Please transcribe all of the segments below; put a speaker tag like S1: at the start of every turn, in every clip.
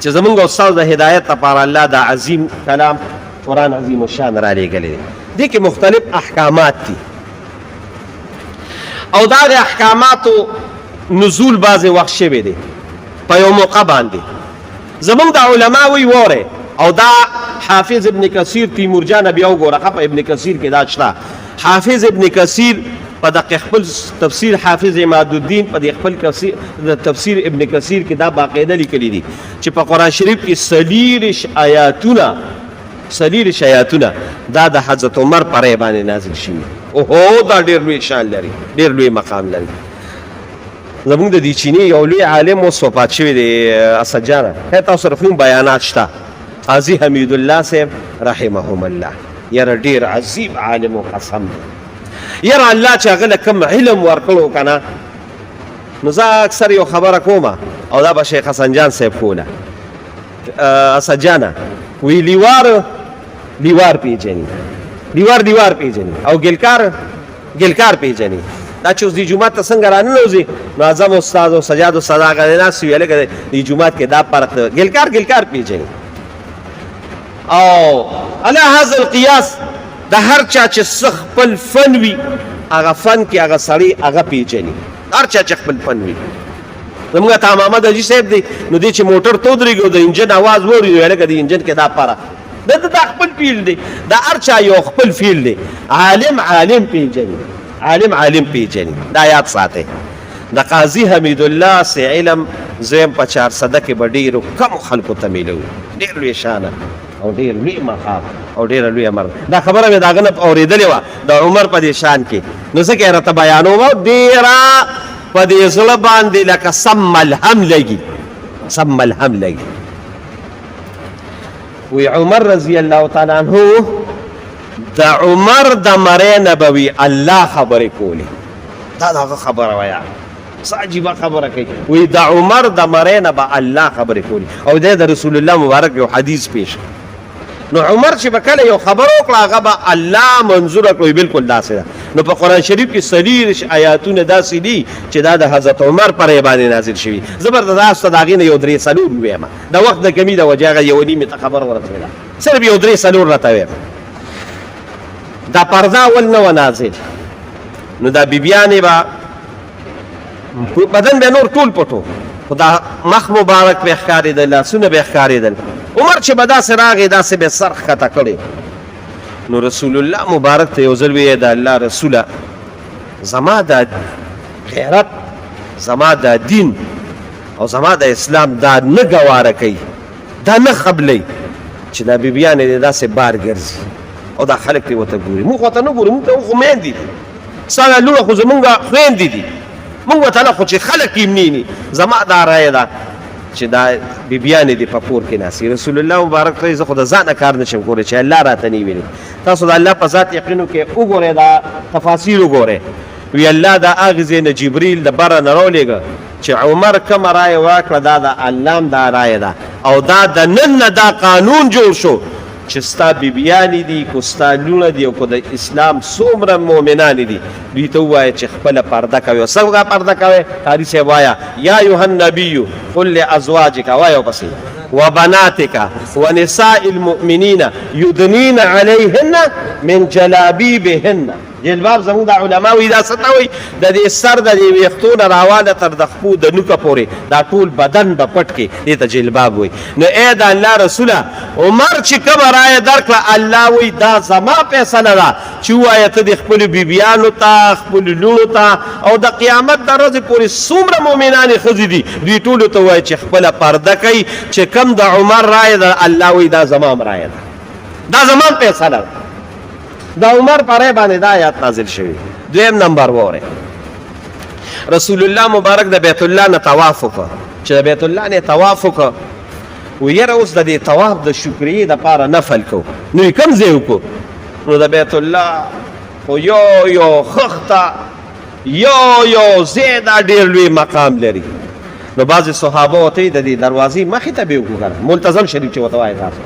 S1: چې زمونږ او ستاسو د هدایت لپاره الله دا عظیم کلام قرآن عظیم الشان را لېږلی دی. دې کې مختلف احکامات دي او دا د احکاماتو نزول بعضې وخت شوی دی په یو موقع باندې. زمونږ د علما وی وره او دا حافظ ابن کثیر تیمور جان بیا وګوره، په ابن کثیر کې دا شته. حافظ ابن کثیر په دغه خپل تفسیر، حافظ عماد الدین په خپل تفسیر ابن کثیر کې دا باقاعده لیکلي دي چې په قرآن شریف کې 24 آیاتونه دا د حضرت عمر پر باندې نازل شوي. اوهو، دا ډېر لوی شان لري، ډېر لوی مقام لري. زمونږ د دې چینی یو لوی عالم اوس وفات شوی دی، اسد جانه تاسو سره کوم بیانات شته، قاضي حمید الله صاحب رحمهم الله. یاره ډېر عظیم عالم و، قسم دی. یاره الله چې هغه له کوم علم ورکړو که نه، نو زه اکثر یو خبره کومه او دا به شیخ حسن جان صاحب کوله. اسد جانه، وی لیوار لیوار پیژني، لیوار لیوار پیژني او ګلکار ګلکار پیژني. دا چې اوس دې جومات ته څنګه راننوځي، نو اعظم استاد او سجاد استاد هغه ناست وي، هلکه دې جومات کې دا فرق دی، ګلکار ګلکار پیژني. او علی هذا القیاس د هر چا چې څه خپل فن وي، هغه فن کې هغه سړی هغه پیژني. هر چا چې خپل فن وي، زموږ عطا محمد حاجي صاحب دی، نو دی چې موټر ته ودرېږي او د انجن اواز واوري، نو هلکه د انجن کې دا فرق د دا خپل فیلډ دی. د هر چا یو خپل فیلډ دی. عالم عالم پیژني، عالم عالم پیژني، دا یاد ساتئ. د قاضي حمید الله سي علم زم په 400 کې به ډېرو کمو خلکو ته میلو. ډېر لوی شانه او ډېر لوی مقام او ډېره لویه مرد. دا خبره مې د هغه نه اورېدلې وه د عمر په دې شان کې، نو ځکه یې راته بیانوم. ډېره په دې زړه باندې لکه سم ملهم لګي، سم ملهم لګي. وی عمر رضی الله تعالی عنہ، د عمر د مری نبوي الله خبرې کولې. دا دغه خبره ویا، څه عجیبه خبره کوي. وی د عمر د مری نه به الله خبرې کولې او د رسول الله مبارک یو حدیث پیش. نو عمر چې به کله یو خبر وکړه، هغه به الله منظور کړو، بالکل داسې ده. نو په قرآن شریف کې 24 آیاتونه داسې دي چې دا د حضرت عمر پر باندې نازل شوي. زبردست د هغې نه یو درې څلور ووایم، د وخت د کمي د وجې هغه یو نیمې ته خبر ورسېده، صرف یو درې څلور راته وایم. دا پرده اول نه وه نازل، نو دا بیبیانې به بدن به نور ټول پټو، خو دا مخ مبارک به ښکارېدل، لاسونه به ښکارېدل. عمر چې به داسې راغی، داسې به سر ښکته کړی. نو رسول الله مبارک ته یو ځل ویې، د الله رسوله، زما د غیرت، زما د دین او زما د اسلام دا نه ګواره کوي، دا نه خبلوي چې دا بیبیانې دې داسې بار ګرځي او دا خلک دې ورته ګوري. موږ ورته نه ګورو، موږ ته خو میندې دي، ستا دا لوڼه خو زمونږ خویندې دي، موږ ورته نه، خو چې خلک یې نیني، زما دا رایه ده چې دا بیبیانې دې په کور کې ناستې. رسول الله مبارک ته، زه خو د ځانه کار نشم کولی چې الله راته نه ویلي. تاسو د الله په ذات یقین وکړئ، وګورئ، دا تفاصیل وګورئ. وی الله دا هغې ځای نه جبریل د بره نه راولېږه چې عمر کومه رایه ورکړه، دا د الله هم دا رایه ده. او دا د نن نه دا قانون جوړ شو چې ستا بیبیانې دي کو ستا لوڼه دي او کو د اسلام څومره مؤمنان دي، دوی ته ووایه چې خپله پرده کوي. څنګه پرده کوي؟ قاري صاحب وایه، یا ایها النبي قل لازواجک، وایه پسې، وبناتك ونساء المؤمنين يدنين عليهن من جلابيبهن. جلباب زموږ د علما وایي دا څه ته وایي؟ د دې سر د دې ویښتو نه راواله تر د خپو د نوکه پورې دا ټول بدن به پټ کړي، دې ته جلباب وایي. نو ای د الله رسوله، عمر چې کومه رایه درکړه، الله وایي دا زما فیصله ده چې ووایه ته دې خپلو بیبیانو ته، خپلو لوڼو ته او د قیامت د ورځې پورې څومره مؤمنانې ښځې دي، دوی ټولو ته ووایه چې خپله پرده کوي. چې کوم د عمر رایه ده، الله وایي دا زما هم رایه ده، دا زما هم فیصله ده. د عمر پر باندې دا آیات نازل شوی. دویم نمبر وره، رسول الله مبارک د بیت الله نه طواف وکړ. چې د بیت الله نه طواف وکړ، و یره اوس د دې طواف د شکریې د پاره نفل کو، نو کوم ځای وکړو؟ نو د بیت الله خو یو یو خخته، یو یو ځای دا ډېر لوی مقام لري. نو بعضې صحابه ورته د دې دروازې مخې ته به وکړو که ملتزم شریف چې ورته وایي، تاسو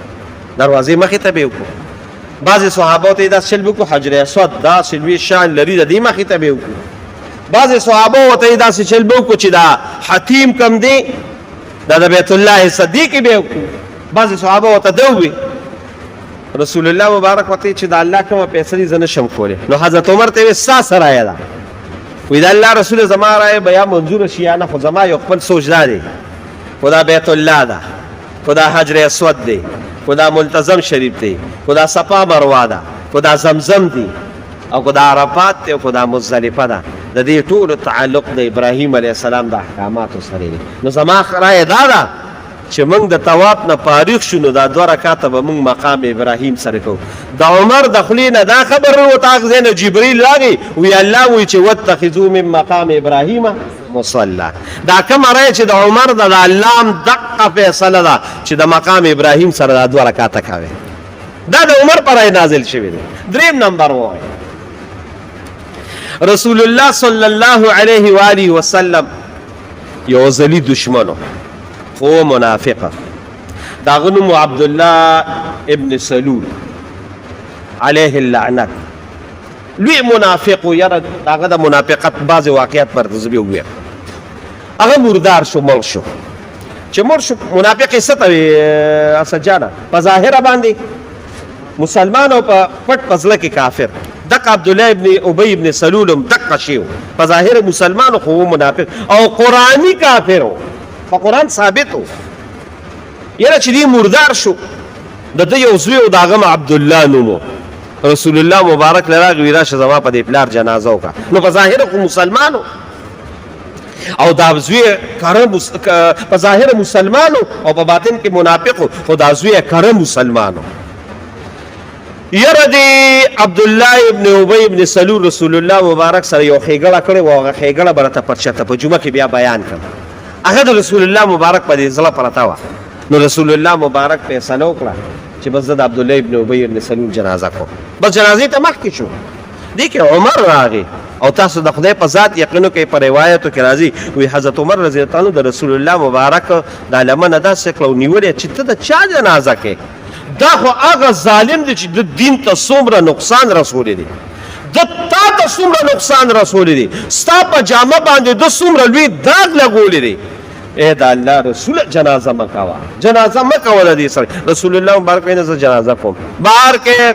S1: دروازې مخې ته به وکړو. بعضې صحابه ته داسې چل وکړو، حجر اسود داسې لوی شان لري، د دې مخې ته به وکړو. بعضې صحابه ورته داسې چل وکړو چې دا حتیم کم دی، دا د بیت الله حصہ دی کې به وکړو. بعضې صحابه ورته ده ووي، رسول الله مبارک ورته چې د الله کومه پیسه دي زه نه شم کولی. نو حضرت عمر ته یې ستا څه رایه ده؟ وایي د الله رسول زما رایه به یا منظوره شي یا نه، خو زما یو خپل سوچ دا دی، خو دا بیت الله ده، خو دا حجر اسود دی، خو دا ملتزم شریف دی، خو دا صفا مروه ده، خو دا زمزم دی، او که دا عرفات دی، او که دا مزدلفه ده، د دې ټولو تعلق د ابراهیم علیه السلام د احکاماتو سره دی. نو زما رایه دا ده چې موږ د طواف نه فارغ شو نو دا دوه رکعته به موږ مقام ابراهیم سره کوو. د عمر د خولې نه دا خبر وروته، هغه ځای نه جبریل راغی، وی الله وی چې واتخذو من مقام ابراهیم مصلا. دا کومه رایه چې د عمر ده، د الله هم دقه فیصله ده چې د مقام ابراهیم سره دا دوه رکعته کوي. دا د عمر پر رای نازل شوی دی. دریم نمبر وای رسول الله صلی الله علیه و آله وسلم یو ځلی دشمنو خو منافقه، داغه نوم عبد الله ابن سلول علیه اللعنت، لوی منافق. یاره داغه د منافقت بعضې واقعیات پر زه بیا ووایم. هغه مردار شو، مړ شو. چې مړ شو، منافق یې څه ته وي اسد جانه؟ په ظاهره باندې مسلمان او په پټ په زړه کې کافر. دقه عبد الله ابن ابي ابن سلول هم دقه شی و، په ظاهره مسلمان خو منافق او قرآني کافر و، په قرآن ثابت و. یاره چې دی مردار شو، د ده یو زوی او د هغه عبد الله نوم و. رسول الله مبارک له راغی، راشه زما په دې پلار جنازه وکړه. نو په ظاهره خو مسلمان او دا زوی کره په ظاهر مسلمانو او په باطن کې منافق، خو دا زوی کره مسلمانو. یره دی عبد الله ابن ابي ابن سلول رسول الله مبارک سره یو خېګړه کړې و، هغه خېګړه به راته پر چته په جمعه کې بیا بیان کړم. هغه د رسول الله مبارک په دې زړه پرته وه. نو رسول الله مبارک فیصله وکړه چې بس زه د عبد الله ابن ابي ابن سلول جنازه کوم. بس جنازې ته مخکې شو، دې کې عمر راغی. او تاسو د خدای په ذات یقین وکړئ، په روایتو کې راځي وی حضرت عمر رضی الله عنه د رسول الله مبارک د لمنه داسې کړه او نیولې چې ته د چا جنازه کې؟ دا خو هغه ظالم دی چې د دین ته څومره نقصان رسولی دی، د تا ته څومره نقصان رسولی دی، ستا په جامه باندې د څومره لوی داغ لګولی دی. اے د الله رسول جنازه مکوا، جنازه مکوا د دې سره. رسول الله مبارک وینه زه جنازه کوم. بهر کې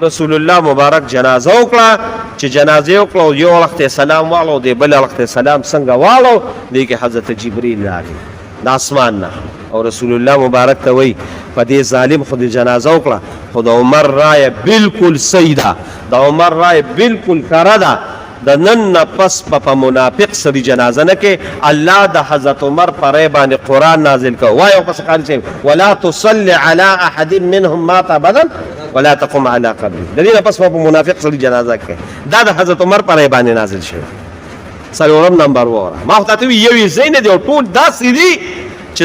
S1: رسول الله مبارک جنازه وکړه. چې جنازه وکړه، یو اړخ ته سلام واړو، دی بل اړخ ته سلام څنګه واړو، دی کې حضرت جبرئیل راغی د اسمان نه او رسول الله مبارک ته وای په دې ظالم خو د جنازه وکړه، خو د عمر رایه بالکل صحیح ده، د عمر رایه بالکل کره ده، د نن نه پس په په منافق سړي جنازه نه کې. الله د حضرت عمر په رای باندې قرآن نازل کړ. وایه پس قاری صاحب، ولا تصلي على احد منهم مات ابدا ولا تقم على قبره. د دې نه پس په منافق سړي جنازه کې. دا د حضرت عمر په رای باندې نازل شوی. څلورم نمبر وره، ما خو تاته وی یو ځای نه دی او ټول داسې دي چې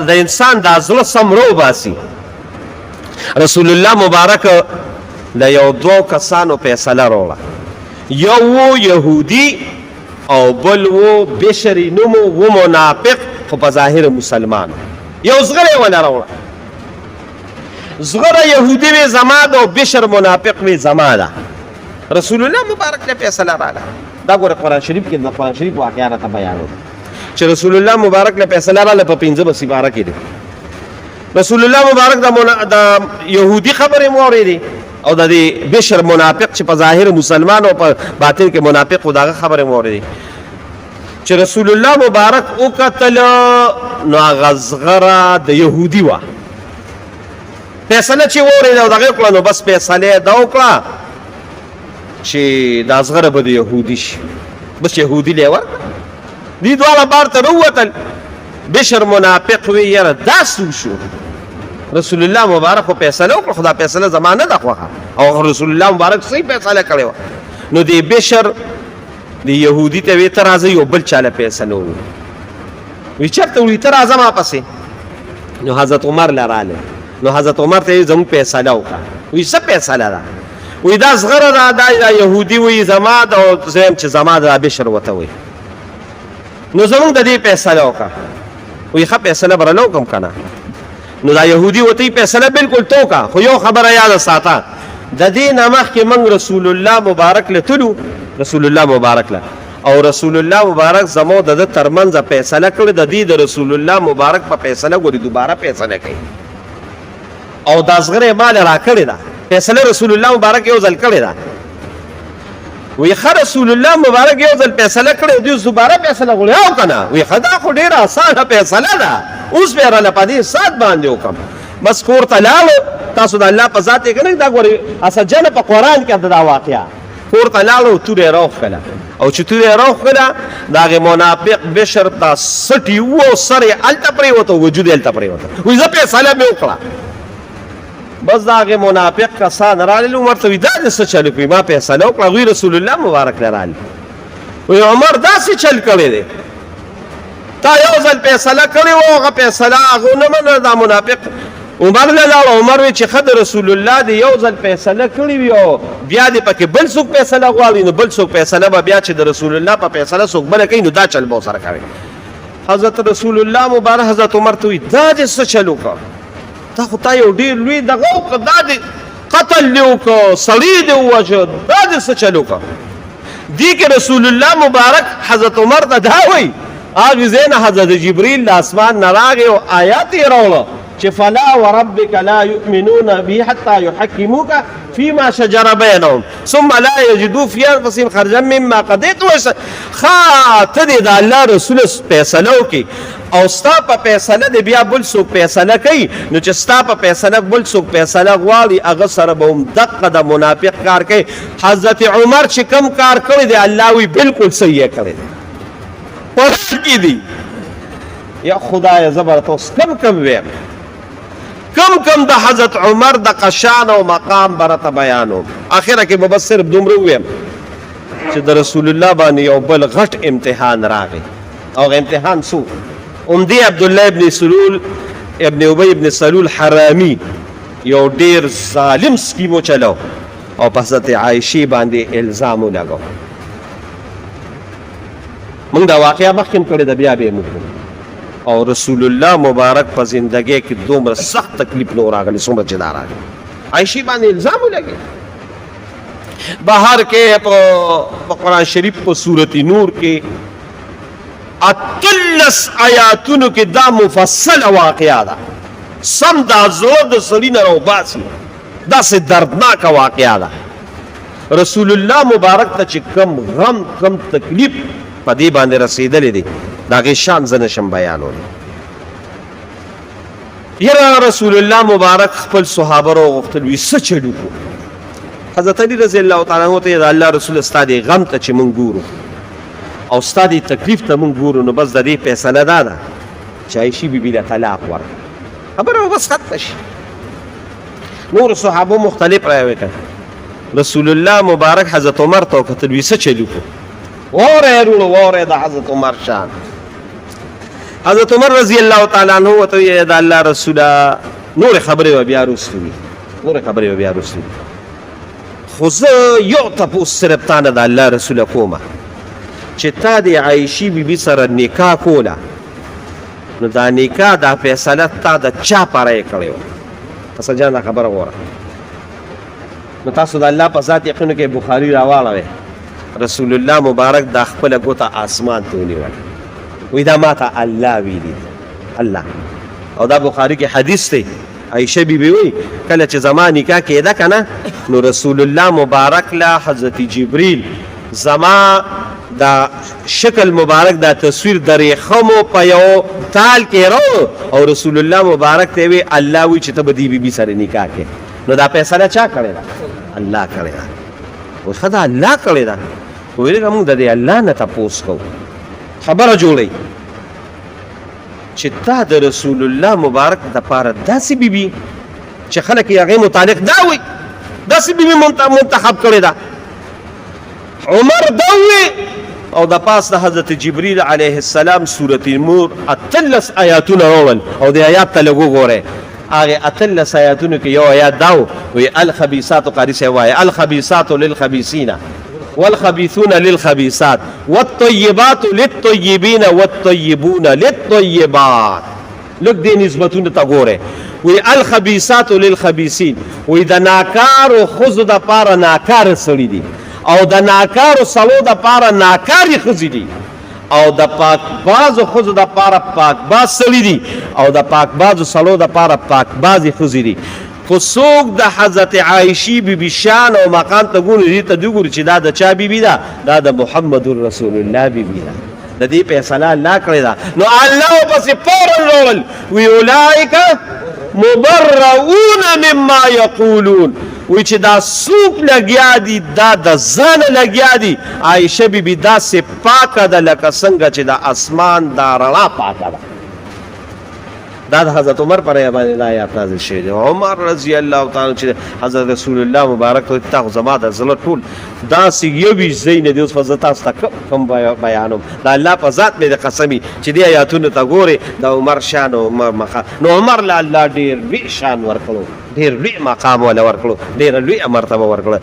S1: د انسان د زړه سم رو باسي. رسول الله مبارک د یو دوو کسانو فیصله روړه، یو وو یهودي او بل وو بشری نوم و منافق خو په ظاهر مسلمان. یو زغره ولا راوړه، زغره یهودي وی زما ده او بشر منافق وی زما ده. رسول الله مبارک له فیصله راغله. دا ګوره قرآن شریف کې د قرآن شریف واقعا راته بیانو چې رسول الله مبارک له فیصله راغله په پنځمه سپاره کې دی. رسول الله مبارک د يهودي خبرې مو اورېدې او د دې بشر منافق چې په ظاهر مسلمان او په باطن کې منافق و، دغه خبرې مو اورېدې. چې رسول الله مبارک وکتل نو هغه زغره د يهودي وه. فیصله چې واورېده او دغه وکړه، نو بس فیصله یې دا وکړه چې دا زغره به د یهودي شي. بس یهودي له ورکړه. دي دواړه بار ته ووتل. بشر منافق وی یاره دا څه وشو؟ رسول الله مبارک خو فیصله وکړه، خو دا فیصله زما نه ده خوښه. او رسول الله مبارک صحیح فیصله کړې وه. نو دی بشر دی یهودي ته وی ته راځه یو بل چاله فیصله وکړو. وی چېرته؟ وی ته راځه ما پسې. نو حضرت عمر له راغلی، نو حضرت عمر ته یې زموږ فیصله وکړه. وی څه فیصله ده؟ وی دا زغره ده، دا یهودي وی زما ده او زه یم چې زما ده، بشر ورته وی. نو زمونږ د دې فیصله وکړه. وی ښه فیصله به راله وکړم که نه. نو دا یهودي ورته وایي فیصله بالکل ته وکړه، خو یو خبره یاده ساته، د دې نه مخکې موږ رسول الله مبارک له تلو، رسول الله مبارک له او رسول الله مبارک زمو د ترمنځ فیصله کړې د دې د رسول الله مبارک په فیصله ګوري دوباره فیصله کوي او دا زغره مال را کړې ده. فیصله رسول الله مبارک یو ځل کړې ده. وی خه رسول الله مبارک یو ځل فیصله کړې، دوی دوباره فیصله غوړي او کنه. وی خدا خو ډیره اسانه فیصله ده، اوس به راله په دې سات باندې وکم. بس کور ته لاړو. تاسو د الله په ذات یې کنه دا ګوري اسجنه په قرآن کې دا واقعا. کور ته لاړو، توره راوښکله، او چې توره راوښکله د هغې منافق بشر ته سټي وو او سر یې هلته پرېوته، وجود یې هلته پرېوته. وایي زه فیصله مې وکړه. بس د هغې منافق کسان راغلل، عمر ته وایي دا دې څه چل وکړي؟ ما فیصله وکړه. هغوی رسول الله مبارک له راغلل، وایي عمر داسې چل کړی دی، تا یو ځل فیصله کړې وه، هغه فیصله هغه نه منله. دا منافق عمر له لاړ، عمر وی چې ښه د رسول الله دې یو ځل فیصله کړې وي او بیا دې پکې بل څوک فیصله غواړي، نو بل څوک فیصله به بیا چې د رسول الله په فیصله څوک بله کوي نو دا چل به ورسره کوي. حضرت رسول الله مبارک حضرت عمر ته وایي دا دې څه چل وکړ؟ دا خو تا یو ډېر لوی دغه وکړه، دا دې قتل دې وکړ، سړی دې ووژه، دا دې څه چل وکړ؟ دې کې رسول الله مبارک حضرت عمر ته دا وایي، هغې ځای نه حضرت جبریل د اسمان نه راغی او آیات یې راوړه چې فلا وربک لا یؤمنون به حتی یحکموک فيما شجر بینهم ثم لا یجدو فی انفسهم خرجا مما قضیت. ښه ته دې د الله رسول فیصله وکړي او ستا په فیصله دې بیا بل څوک فیصله کوي، نو چې ستا په فیصله بل څوک فیصله غواړي هغه سره به هم دقه د منافق کار کوي. حضرت عمر چې کم کار کړی دی الله وی بالکل صحیح یې کړی دی، قرآن کې دی. یا خدای زبر ته اوس کم کم ویم، کم کم د حضرت عمر د قشان او مقام برته بیانوم. اخره کې به بس صرف دومره ویم چې د رسول الله باندې یو بل غټ امتحان راغی، او هغه امتحان څو همدې عبدالله ابن سلول ابن ابی ابن سلول حرامي یو ډیر ظالم سکیم وچلو او په حضرت عایشې باندې الزام ولګو. موږ دا واقعه مخکې هم کړې ده، بیا به یې موږ. او رسول الله مبارک په زندګۍ کې دومره سخت تکلیف نه راغلی څومره چې دا راغی. عایشې باندې الزام ولګي. بهر کې په قرآن شریف په سورت نور کې 18 آیاتونو کې دا مفصله واقعه ده، سم دا زړه د سړي نه راوباسي، داسې دردناکه واقعه ده. رسول الله مبارک ته چې کم غم کم تکلیف په دې باندې رسېدلی دی د هغې شان زه نشم بیانولی. یاره رسول الله مبارک خپل صحابه راوغوښتل، وي څه چل وکړو؟ حضرت علی رضی الله تعالی عنه ته د الله رسول ستا دې غم ته چې مونږ ګورو او ستا دې تکلیف ته مونږ ګورو، نو بس د دې فیصله دا ده چې عایشې بیبي له طلاق ورکړه، خبره به بس ختمه شي. نور صحابو مختلف رایې وکړه. رسول الله مبارک حضرت عمر ته وکتل، وي څه چل وکړو؟ واوره وروڼو، واوره د حضرت عمر شان. حضرت عمر رضی الله تعالی عنه ورته وویل د الله رسوله نورې خبرې به بیا وروسته وي، نورې خبرې به بیا وروسته وي، خو زه یو تپوس صرف تا نه د الله رسوله کومه چې تا د عایشې بیبي سره نکاح کوله، نو دا نکاح دا فیصله تا د چا پاره یې کړې وه؟ حسن جان دا خبره وره. نو تاسو د الله په ذات یقین کې بخاری راواړوي، رسول الله مبارک دا خپله ګوته آسمان ته ونیوله، وایي دا ماته الله ویلي دي الله. او دا بخاری کې حدیث دی، عایشه بی بی وایي کله چې زما نکاح کېده که نه، نو رسول الله مبارک له حضرت جبریل زما دا شکل مبارک دا تصویر د ریخمو په یو تال کې راوړ او رسول الله مبارک ته وی الله وی چې ته به دې بیبي سره نکاح کې. نو دا فیصله چا کړې ده؟ الله کړې ده. اوس ښه دا الله کړې ده، خو ویرېږه موږ د دې الله نه تپوس کوو، خبره جوړوي چې تا د رسول الله مبارک دپاره داسې بیبي چې خلک یې هغې متعلق دا وایي داسې بیبي منتخب کړې ده. عمر دا ووی او د پاس د حضرت جبریل علیه السلام سورت نور 18 آیاتونه راوړل او د آیات ته لږ وګورئ. هغه 18 آیاتونو کې یو آیات دا و، وی الخبیثات، قاری صاحب وایي الخبیثات للخبیثین والخبیثون للخبیثات والطیبات للطیبین والطیبون للطیبات. لږ دې نسبتونو ته ګوره. وی الخبیثات للخبیثین، وی د ناکارو ښځو دپاره ناکاره سړي دي او د ناکارو سړو د پاره ناکاري ښځې دي او د پاک بازو ښځو د پاره پاک باز سړي دي او د پاک بازو سړو د پاره پاک بازې ښځې دي. که څوک د حضرت عائشې بي بي شان او مقام ته ګوري، دې ته دې ګوري چې دا د چا بي بي ده؟ دا د محمد رسول الله بي بي ده. د دې فیصله الله کړې ده، نو الله ورپسې فورا راوړل وی اولئک مبرؤون مما یقولون، وی چې دا څوک لګیا دي، دا د ځانه لګیا دي. عائشه بي بي داسې پاکه ده لکه څنګه چې د اسمان دا رڼا پاکه ده. دا د حضرت عمر پر باندې دا آیات نازل شوی دی. عمر رضی الله تعالی چې حضرت رسول الله مبارک ته تا زما د زړه ټول داسې یوویشت ځای نه دی، اوس به زه تاسو ته کوم کوم بیانوم. د الله په ذات مې د قسمي چې دې آیاتونو ته ګورې د عمر شان او عمر مقام، نو عمر له الله ډېر لوی شان ورکړو، ډېر لوی مقام وله ورکړو، ډېره لویه مرتبه ورکړه.